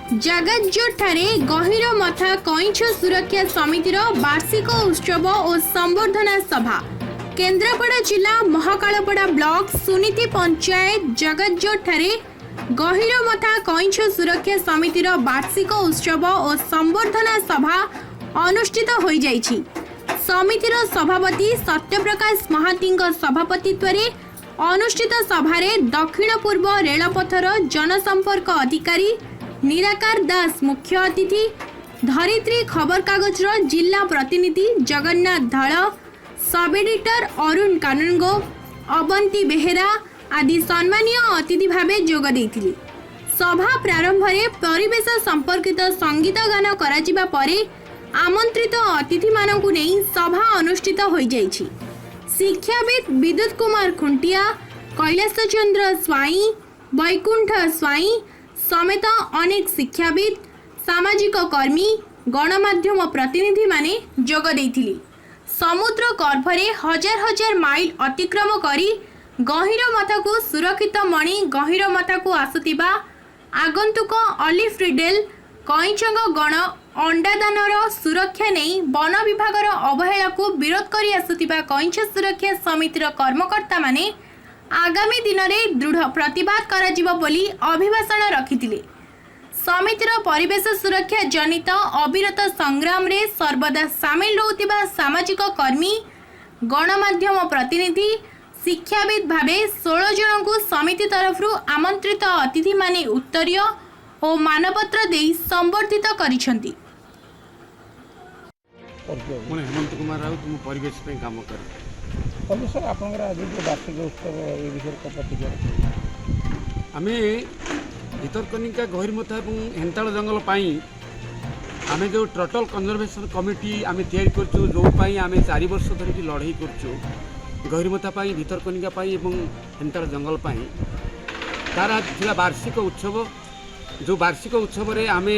ଜାଗାଜୋରଠାରେ ଗହିରମଥା କଇଁଛ ସୁରକ୍ଷା ସମିତିର ବାର୍ଷିକ ଉତ୍ସବ ଓ ସମ୍ବର୍ଦ୍ଧନା ସଭା। କେନ୍ଦ୍ରାପଡ଼ା ଜିଲ୍ଲା ମହାକାଳପଡ଼ା ବ୍ଲକ ସୁନୀତି ପଞ୍ଚାୟତ ଜଗତଜୋରଠାରେ ଗହିରମଥା କଇଁଛ ସୁରକ୍ଷା ସମିତିର ବାର୍ଷିକ ଉତ୍ସବ ଓ ସମ୍ବର୍ଦ୍ଧନା ସଭା ଅନୁଷ୍ଠିତ ହୋଇଯାଇଛି। ସମିତିର ସଭାପତି ସତ୍ୟପ୍ରକାଶ ମହାନ୍ତିଙ୍କ ସଭାପତିତ୍ୱରେ ଅନୁଷ୍ଠିତ ସଭାରେ ଦକ୍ଷିଣ ପୂର୍ବ ରେଳପଥର ଜନସମ୍ପର୍କ ଅଧିକାରୀ ନିରାକାର ଦାସ ମୁଖ୍ୟ ଅତିଥି, ଧରିତ୍ରୀ ଖବରକାଗଜର ଜିଲ୍ଲା ପ୍ରତିନିଧି ଜଗନ୍ନାଥ ଧଳ, ସବ୍ ଏଡିଟର ଅରୁଣ କାନୁନଗୋ, ଅବନ୍ତୀ ବେହେରା ଆଦି ସମ୍ମାନୀୟ ଅତିଥି ଭାବେ ଯୋଗ ଦେଇଥିଲେ। ସଭା ପ୍ରାରମ୍ଭରେ ପରିବେଶ ସମ୍ପର୍କିତ ସଙ୍ଗୀତ ଗାନ କରାଯିବା ପରେ ଆମନ୍ତ୍ରିତ ଅତିଥିମାନଙ୍କୁ ନେଇ ସଭା ଅନୁଷ୍ଠିତ ହୋଇଯାଇଛି। ଶିକ୍ଷାବିତ୍ ବିଦ୍ୟୁତ କୁମାର ଖୁଣ୍ଟିଆ, କୈଳାସ ଚନ୍ଦ୍ର ସ୍ୱାଇଁ, ବୈକୁଣ୍ଠ ସ୍ୱାଇଁ ସମେତ ଅନେକ ଶିକ୍ଷାବିତ୍, ସାମାଜିକ କର୍ମୀ, ଗଣମାଧ୍ୟମ ପ୍ରତିନିଧିମାନେ ଯୋଗ ଦେଇଥିଲେ। ସମୁଦ୍ର ଗର୍ଭରେ ହଜାର ହଜାର ମାଇଲ ଅତିକ୍ରମ କରି ଗହିରମଥାକୁ ସୁରକ୍ଷିତ ମଣି ଗହିରମଥାକୁ ଆସୁଥିବା ଆଗନ୍ତୁକ ଅଲିଭ୍ ରିଡଲେ କଇଁଛଙ୍କ ଗଣ ଅଣ୍ଡାଦାନର ସୁରକ୍ଷା ନେଇ ବନ ବିଭାଗର ଅବହେଳାକୁ ବିରୋଧ କରି ଆସୁଥିବା କଇଁଛ ସୁରକ୍ଷା ସମିତିର କର୍ମକର୍ତ୍ତାମାନେ ଆଗାମୀ ଦିନରେ ଦୃଢ଼ ପ୍ରତିବାଦ କରାଯିବ ବୋଲି ଅଭିଭାଷଣ ରଖିଥିଲେ। ସମିତିର ପରିବେଶ ସୁରକ୍ଷା ଜନିତ ଅବିରତ ସଂଗ୍ରାମରେ ସର୍ବଦା ସାମିଲ ରହୁଥିବା ସାମାଜିକ କର୍ମୀ, ଗଣମାଧ୍ୟମ ପ୍ରତିନିଧି, ଶିକ୍ଷାବିତ୍ ଭାବେ 16 ଜଣଙ୍କୁ ସମିତି ତରଫରୁ ଆମନ୍ତ୍ରିତ ଅତିଥିମାନେ ଉତ୍ତରୀୟ ଓ ମାନପତ୍ର ଦେଇ ସମ୍ବର୍ଦ୍ଧିତ କରିଛନ୍ତି। ମୁଁ ହେମନ୍ତ କୁମାର ରାଉତ, ମୁଁ ପରିବେଶ ପାଇଁ କାମ କରେ। କହିଲେ ସାର୍, ଆପଣଙ୍କର ଆଜି ଯେଉଁ ବାର୍ଷିକ ଉତ୍ସବ, ଏ ବିଷୟରେ କ'ଣ ପ୍ରତିକ୍ରିୟା ରଖିବେ? ଆମେ ଭିତରକନିକା, ଗହିରମଥା ଏବଂ ହେନ୍ତାଳ ଜଙ୍ଗଲ ପାଇଁ ଆମେ ଯେଉଁ ଟର୍ଟଲ କନଜରଭେସନ୍ କମିଟି ଆମେ ତିଆରି କରିଛୁ, ଯେଉଁ ପାଇଁ ଆମେ 4 ବର୍ଷ ଧରିକି ଲଢ଼େଇ କରୁଛୁ ଗହିରମଥା ପାଇଁ, ଭିତରକନିକା ପାଇଁ ଏବଂ ହେନ୍ତାଳ ଜଙ୍ଗଲ ପାଇଁ, ତାର ଆଜି ଥିଲା ବାର୍ଷିକ ଉତ୍ସବ। ଯେଉଁ ବାର୍ଷିକ ଉତ୍ସବରେ ଆମେ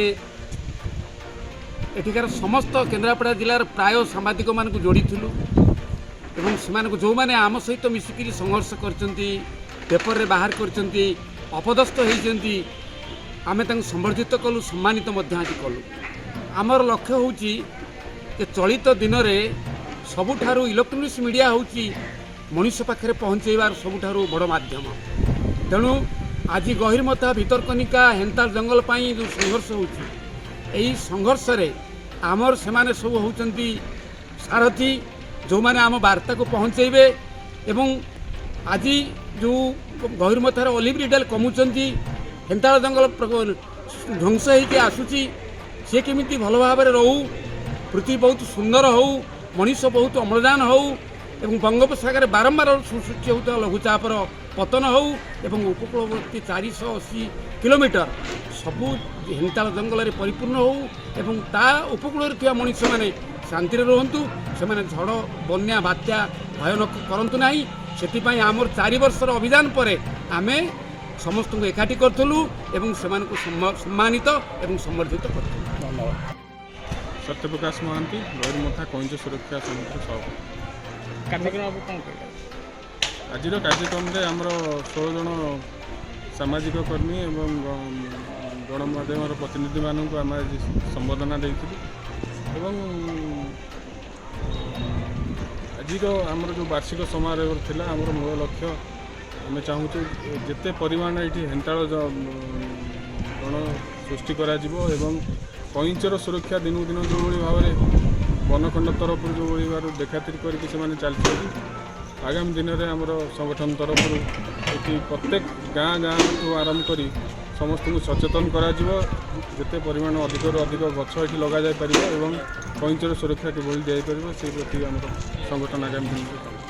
ଏଠିକାର ସମସ୍ତ କେନ୍ଦ୍ରାପଡ଼ା ଜିଲ୍ଲାର ପ୍ରାୟ ସାମ୍ବାଦିକମାନଙ୍କୁ ଯୋଡ଼ିଥିଲୁ ଏବଂ ସେମାନଙ୍କୁ, ଯେଉଁମାନେ ଆମ ସହିତ ମିଶିକିରି ସଂଘର୍ଷ କରିଛନ୍ତି, ପେପରରେ ବାହାର କରିଛନ୍ତି, ଅପଦସ୍ଥ ହେଇଛନ୍ତି, ଆମେ ତାଙ୍କୁ ସମ୍ବର୍ଦ୍ଧିତ କଲୁ, ସମ୍ମାନିତ ମଧ୍ୟ ଆଜି କଲୁ। ଆମର ଲକ୍ଷ୍ୟ ହେଉଛି ଯେ ଚଳିତ ଦିନରେ ସବୁଠାରୁ ଇଲେକ୍ଟ୍ରୋନିକ୍ସ ମିଡ଼ିଆ ହେଉଛି ମଣିଷ ପାଖରେ ପହଞ୍ଚାଇବାର ସବୁଠାରୁ ବଡ଼ ମାଧ୍ୟମ। ତେଣୁ ଆଜି ଗହିରମଥା, ଭିତରକନିକା, ହେନ୍ତାଳ ଜଙ୍ଗଲ ପାଇଁ ଯେଉଁ ସଂଘର୍ଷ ହେଉଛି, ଏହି ସଂଘର୍ଷରେ ଆମର ସେମାନେ ସବୁ ହେଉଛନ୍ତି ସାରଥୀ, ଯେଉଁମାନେ ଆମ ବାର୍ତ୍ତାକୁ ପହଞ୍ଚାଇବେ। ଏବଂ ଆଜି ଯେଉଁ ଗହିରମଥାର ଅଲିଭ୍ ରିଡଲେ କମୁଛନ୍ତି, ହେନ୍ତାଳ ଜଙ୍ଗଲ ଧ୍ୱଂସ ହେଇକି ଆସୁଛି, ସେ କେମିତି ଭଲ ଭାବରେ ରହୁ, ପୃଥିବୀ ବହୁତ ସୁନ୍ଦର ହେଉ, ମଣିଷ ବହୁତ ଅମ୍ଳଜାନ ହେଉ ଏବଂ ବଙ୍ଗୋପସାଗରରେ ବାରମ୍ବାର ସୃଷ୍ଟି ହେଉଥିବା ଲଘୁଚାପର ପତନ ହେଉ ଏବଂ ଉପକୂଳବର୍ତ୍ତୀ 480 କିଲୋମିଟର ସବୁ ହେନ୍ତାଳ ଜଙ୍ଗଲରେ ପରିପୂର୍ଣ୍ଣ ହେଉ ଏବଂ ତା ଉପକୂଳରେ ଥିବା ମଣିଷମାନେ ଶାନ୍ତିରେ ରୁହନ୍ତୁ, ସେମାନେ ଝଡ଼, ବନ୍ୟା, ବାତ୍ୟା ଭୟ ନ କରନ୍ତୁ ନାହିଁ, ସେଥିପାଇଁ ଆମର 4 ବର୍ଷର ଅଭିଯାନ ପରେ ଆମେ ସମସ୍ତଙ୍କୁ ଏକାଠି କରିଥିଲୁ ଏବଂ ସେମାନଙ୍କୁ ସମ୍ମାନିତ ଏବଂ ସମ୍ବର୍ଦ୍ଧିତ କରିଥିଲୁ। ଧନ୍ୟବାଦ। ସତ୍ୟପ୍ରକାଶ ମହାନ୍ତି, ଗହିରମଥା କଇଁଛ ସୁରକ୍ଷା ସମିତିର ସଭାପତି। କାର୍ଯ୍ୟକ୍ରମ ଆପଣ କ'ଣ କହିଲେ? ଆଜିର କାର୍ଯ୍ୟକ୍ରମରେ ଆମର 16 ଜଣ ସାମାଜିକ କର୍ମୀ ଏବଂ ଗଣମାଧ୍ୟମର ପ୍ରତିନିଧିମାନଙ୍କୁ ଆମେ ଆଜି ସମ୍ବର୍ଦ୍ଧନା ଦେଇଥିଲୁ ଏବଂ ଆଜିର ଆମର ଯେଉଁ ବାର୍ଷିକ ସମାରୋହ ଥିଲା, ଆମର ମୂଳ ଲକ୍ଷ୍ୟ ଆମେ ଚାହୁଁଛୁ ଯେତେ ପରିମାଣ ଏଇଠି ହେନ୍ତାଳ ଗଣ ସୃଷ୍ଟି କରାଯିବ ଏବଂ କଇଁଚର ସୁରକ୍ଷା ଦିନକୁ ଦିନ ଯେଉଁଭଳି ଭାବରେ ବନଖଣ୍ଡ ତରଫରୁ ଯେଉଁଭଳି ଭାବରେ ଦେଖାତିରି କରିକି ସେମାନେ ଚାଲିଛନ୍ତି, ଆଗାମୀ ଦିନରେ ଆମର ସଂଗଠନ ତରଫରୁ ଏଠି ପ୍ରତ୍ୟେକ ଗାଁ ଗାଁଠୁ ଆରମ୍ଭ କରି ସମସ୍ତଙ୍କୁ ସଚେତନ କରାଯିବ, ଯେତେ ପରିମାଣ ଅଧିକରୁ ଅଧିକ ଗଛ ଏଠି ଲଗାଯାଇପାରିବ ଏବଂ କଇଁଚର ସୁରକ୍ଷା କିଭଳି ଦିଆଯାଇପାରିବ, ସେଇ ପ୍ରତି ଆମର ସଂଗଠନ ଆଗାମୀ ଦିନରେ କାମ କରିବ।